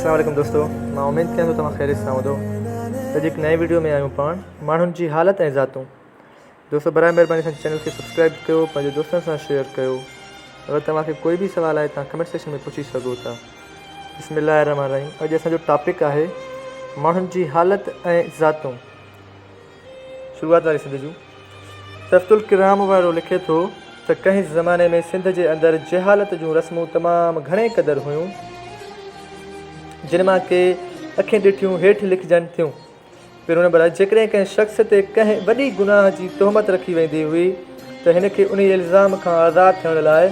اسلام عليڪم دوستو مان اميد ڪيان ٿو توهان خيريت سان هوندو اڄ هڪ نئين ويڊيو ۾ آيون پاڻ ماڻهن جي حالت ۽ ذاتون دوستو برائي مهرباني اسان چينل کي سبسڪرائب ڪيو پنهنجي دوستن سان شيئر ڪيو اگر توهان کي ڪوئي به سوال آهي توهان ڪمينٽ سيڪشن ۾ پڇي سگهو ٿا بسم الله الرحمن الرحيم اڄ اسان جو ٽاپڪ آهي ماڻهن جي حالت ۽ ذاتون شروعات واري سنڌ جون تحفة الڪرام وارو لکي ٿو ته ڪنهن زماني ۾ سنڌ جي اندر جهالت جون رسمون تمام گهڻي قدر هيون، جن مان ڪي اکين ڏٺيون هيٺ لکجن ٿيون. پهريون نمبر آهي، جيڪڏهن ڪنهن شخص تي ڪنهن وڏي گناهه جي تهمت رکي ويندي هئي ته هن کي انهيء الزام کان آزاد ٿيڻ لاء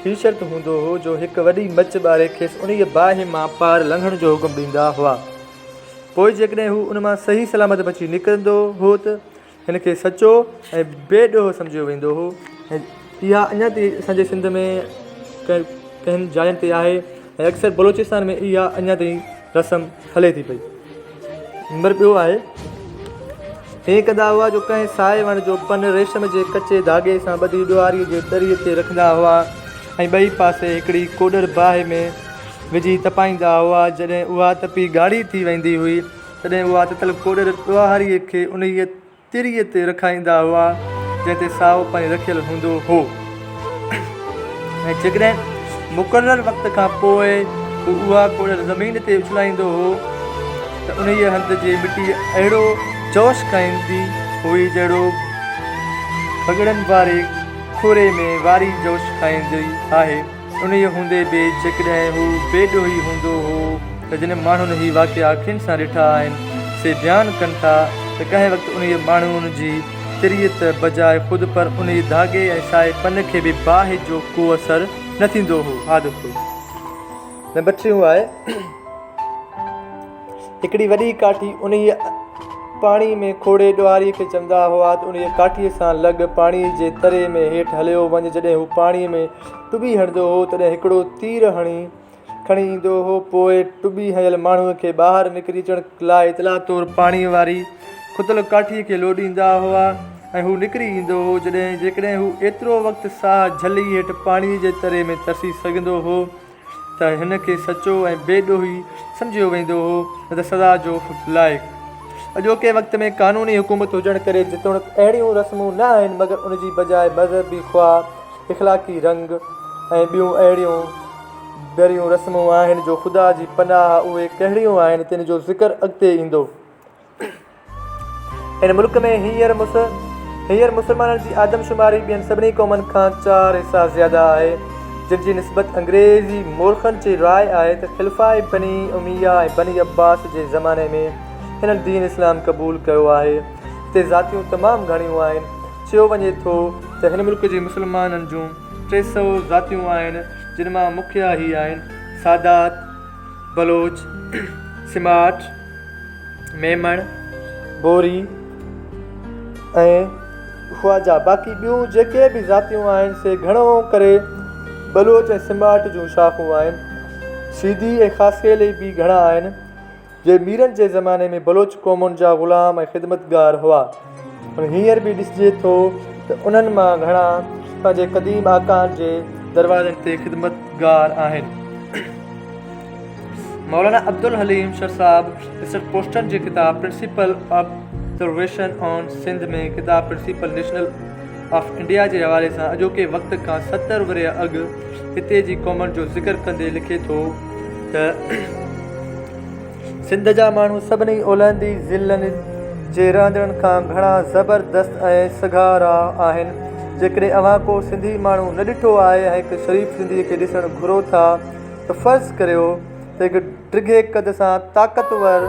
هي شرط هوندو هو جو هڪ وڏي مچ ٻاري کيس انهيء باهه مان پار لنگهڻ جو حڪم ڏيندا هئا. پوء جيڪڏهن هو ان مان صحيح سلامت بچي نڪرندو هو ته هن کي سچو ۽ بي ڏوهه سمجهيو ويندو هو ۽ اها اڃا تائين اسان جي سنڌ ۾ ڪن جاين تي آهي ۽ اڪثر بلوچستان ۾ اها اڃا تائين رسم هلي ٿي پئي. نمبر ٻيو آهي ائين ڪندا هئا جو ڪنهن سائي وڻ جو پن ريشم جي ڪچي ڌاڳي سان ٻڌي ڏوهاريء جي تري تي رکندا هئا ۽ ٻئي پاسي هڪڙي ڪوڏر باهه ۾ وجهي تپائيندا هئا. جڏهن اها تپي ڳاڙهي ٿي ويندي هئي، تڏهن اها تتل ڪوڏر ڏوهاريء کي انهيء تريء تي رکائيندا هئا، جنهن تي سائو پن رکيل هوندو هو ۽ جيڪڏهن مقرر وقت کان پوء هو اها ڪوڏر زمين تي اڇلائيندو هو ته انهيء هنڌ جي مٽي اهڙو جوش کائيندي هئي، جهڙو ڀڳڙن واري کوري ۾ واري جوش کائيندي آهي. انهيء هوندي به جيڪڏهن هو بي ڏوهي هوندو هو ته جن ماڻهن هي واقعا اکين سان ڏٺا آهن، سي بيان ڪن ٿا ته ڪنهن وقت انهيء ماڻهوء جي تريء ته بجاء خود پر انهيء ڌاڳي ۽ سائي پن کي به باهه جو ڪو اثر نه ٿيندو هو. ها دوستو! نمبر ٽيون آهي. هڪڙي وڏي ڪاٺي انهيء پاڻي ۾ کوڙي ڏوهاريء کي چوندا هئا ته انهيء ڪاٺيء سان لڳ پاڻيء جي تري ۾ هيٺ هليو وڃ. جڏهن هو پاڻيء ۾ ٽٻي هڻندو هو، تڏهن هڪڙو تير هڻي کڻي ايندو هو. پوء ٽٻي هنيل ماڻهوء کي ٻاهر نڪري اچڻ لاء اطلاع طور پاڻيء واري کتل ڪاٺيء کي لوڏيندا هئا ۽ هو نڪري ايندو هو. جڏهن جيڪڏهن هو ايترو وقت ساهه جهلي هيٺ پاڻيء جي تري ۾ ترسي سگهندو هو، ته هن کي سچو ۽ بي ڏوهي سمجهيو ويندو هو نه ته سزا جو لائق. اڄوڪي وقت ۾ قانوني حڪومت هجڻ ڪري جيتوڻيڪ اهڙيون رسمون نه آهن مگر ان جي بجاء مذهبي خواه اخلاقي رنگ ۽ ٻيون اهڙيون بريون رسمون آهن جو خدا جي پناهه اهي ڪهڙيون آهن تن جو ذڪر اڳتي ايندو. هن ملڪ ۾ هينئر هينئر مسلمانن جي آدمشماري ٻين سڀني قومن کان چار حصا زياده آهي، جن جي نسبت انگريزي مورخن جي راء آهي ته خلفاء بني اميه ۽ بني عباس جي زماني ۾ هنن دين اسلام قبول ڪيو آهي. هتي ذاتيون تمام گهڻيون آهن. چيو وڃي ٿو ته هن ملڪ جي مسلمانن جون 300 ذاتيون آهن، جن مان مکيه هي آهن، سادات، بلوچ، سماٽ، ميمڻ، بوري ۽ خواجا باقي ٻيون جيڪي به ذاتيون آهن سي گهڻو ڪري بلوچ ۽ سماٽ جون شاخون آهن. سيدي ۽ خاصخيلي به گهڻا آهن، جي ميرن جي زماني ۾ بلوچ قومن جا غلام ۽ خدمتگار هئا. پر هينئر به ڏسجي ٿو ته انهن مان گهڻا پنهنجي قديم آقائن جي دروازن تي خدمتگار آهن. مولانا عبدالحليم شر صاحب مسٽر پوسٽن جي ڪتاب پرنسپل آبزرويشن آن سنڌ ۾ ڪتاب پرنسپل نيشنل آف انڊيا جي حوالي سان اڄوڪي وقت کان 70 ورهيه اڳ هتي جي قومن جو ذڪر ڪندي لکي ٿو ته سنڌ جا ماڻهو سڀني اولهندي ضلعن جي رهندڙن کان گهڻا زبردست ۽ سگهارا آهن. جيڪڏهن اوهان ڪو سنڌي ماڻهو نه ڏٺو آهي ۽ هڪ شريف سنڌيء کي ڏسڻ گهرو ٿا ته فرض ڪريو ته هڪ ڊگهي قد سان طاقتور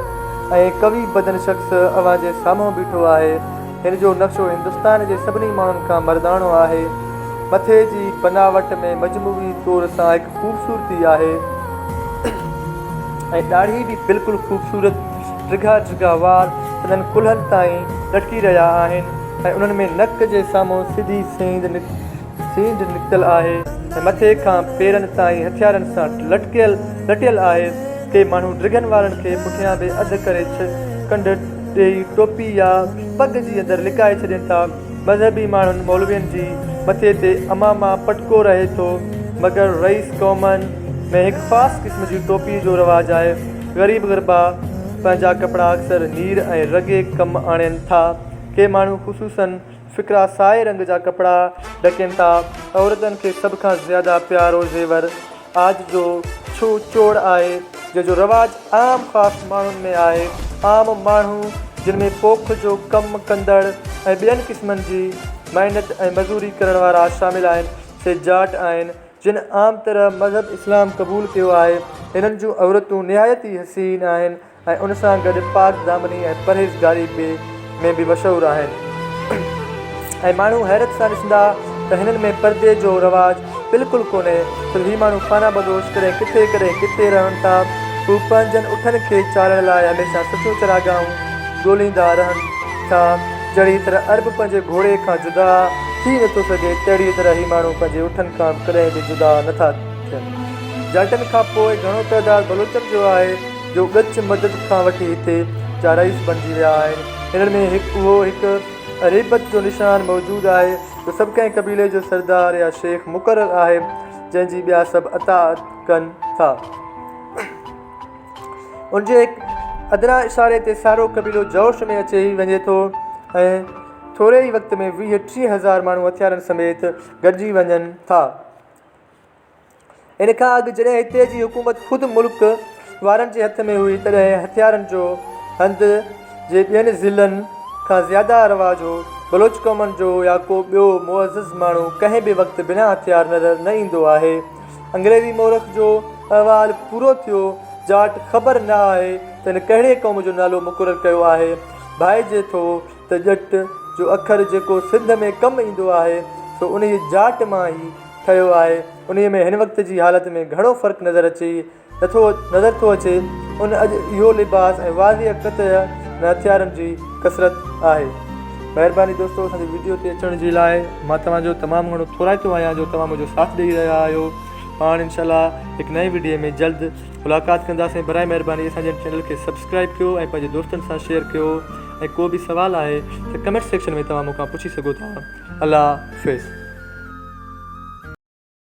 ۽ قوي بدن شخص اوهان جي سامهون بيٺو آهي. هن جو نقشو هندستان جي سڀني ماڻهن کان مرداڻو آهي. مٿي جي بناوٽ ۾ مجموعي طور سان هڪ خوبصورتي آهي ۽ ڏاڙهي به بلڪل خوبصورت. ڊگها ڊگها وار سندن ڪلهن تائين لٽڪي رهيا آهن ۽ انهن ۾ نڪ جي سامهون سڌي سينڌ سينڍ نڪتل آهي ۽ مٿي کان پيرن تائين هٿيارن سان لٽڪيل لٽيل آهي. ڪي ماڻهو ڊگهن وارن کي پٺيان به اڌ ڪري ڪنڍ ڏيئي ٽوپي يا پڳ جي اندر لڪائي ڇڏين ٿا. مذهبي ماڻهن مولوين جي مٿي تي عمامه پٽڪو رهي ٿو، مگر رئيس قومن ۾ هڪ خاص قسم جي ٽوپيء جو رواج آهي. غريب غربا پنهنجا ڪپڙا اڪثر نير ۽ رڳي ڪم آڻين ٿا. ڪي ماڻهو خصوصاً فقرا سائي رنگ جا ڪپڙا ڍڪين ٿا. عورتن کي سڀ کان زياده پيارو زيور عاج جو ڇو چوڙ آهي، جنهن جو رواج عام خاص ماڻهن ۾ آهي. عام ماڻهو، جن ۾ پوک جو ڪم ڪندڙ ۽ ٻين قسمن جي محنت ۽ مزوري ڪرڻ وارا شامل آهن، سي جاٽ آهن، جن عام طرح مذهب اسلام قبول ڪيو آهي. هنن جون عورتون نهايت ئي حسين آهن. ۽ ان سان گڏ پاڪ دامني ۽ پرهيزگاري به ۾ به مشهور آهن ۽ ماڻهو حيرت سان ڏسندا ته هنن ۾ پردي جو رواج بلڪل ڪونهي ڇو ته هي ماڻهو خانه بدوش ڪڏهن ڪٿي ڪڏهن ڪٿي رهن ٿا. هو پنهنجن اٺن کي چارڻ لاء هميشه سٺيون چراگاهون ڳوليندا رهن ٿا. جهڙيء طرح عرب پنهنجي گهوڙي کان جدا ٿي نٿو سگهي تهڙيء طرح هي ماڻهو پنهنجي اٺن کان به ڪڏهن به جدا نٿا ٿين. جاٽن کان پوء گهڻو تعداد بلوچن جو آهي. جو ڳچ مدت کان وٺي هتي جا رئيس بڻجي ويا آهن. هنن ۾ هڪ اهو هڪ ريبت جو نشان موجود آهي جو سڀ ڪنهن قبيلي جو سردار يا شيخ مقرر آهي، جنهن جي ٻيا سڀ اطاعت ڪن ٿا. ان جي هڪ ادنيٰ اشاري تي سارو قبيلو جوش ۾ اچي وڃي ٿو ۽ ٿوري ئي وقت ۾ 20 30 هزار ماڻهو هٿيارن سميت گڏجي وڃن ٿا. ان کان اڳ جڏهن هتي جي حڪومت خود ملڪ وارن جي هٿ ۾ هئي، تڏهن هٿيارن جو هنڌ جي ٻين ضلعن کان زياده رواج هو. بلوچ قومن جو يا ڪو ٻيو معزز ماڻهو ڪنهن به وقت بنا هٿيار نظر نه ايندو آهي. انگريزي مورخ جو احوال پورو ٿيو. جاٽ خبر نه آهي ته هن ڪهڙي قوم جو نالو مقرر ڪيو آهي. ڀائجي ٿو ته ڄٽ جو اکر جيڪو سنڌ ۾ ڪم ايندو آهي، سو انهيء جاٽ مان ئي ٺهيو آهي، انهيء ۾ هن وقت جي حالت ۾ گهڻو فرق نظر اچي نٿو نظر ٿو اچي. ان اڄ اهو لباس ۽ واضح قطع نه هٿيارن جي ڪثرت آهي. مهرباني دوستو اسان جي وڊيو تي اچڻ جي لاء مان توهان جو تمام گهڻو ٿورائتو آهيان جو توهان منهنجو ساٿ ڏئي رهيا آهيو پاڻ انشاء الله هڪ نئين وڊيو ۾ جلد ملاقات ڪنداسين برائي مهرباني اسان جي چينل کي سبسڪرائب ڪيو ۽ پنهنجي دوستن سان شيئر ڪيو ۽ ڪو به سوال آهي ته ڪمينٽ سيڪشن ۾ توهان مون کان پڇي سگهو ٿا الله حافظ.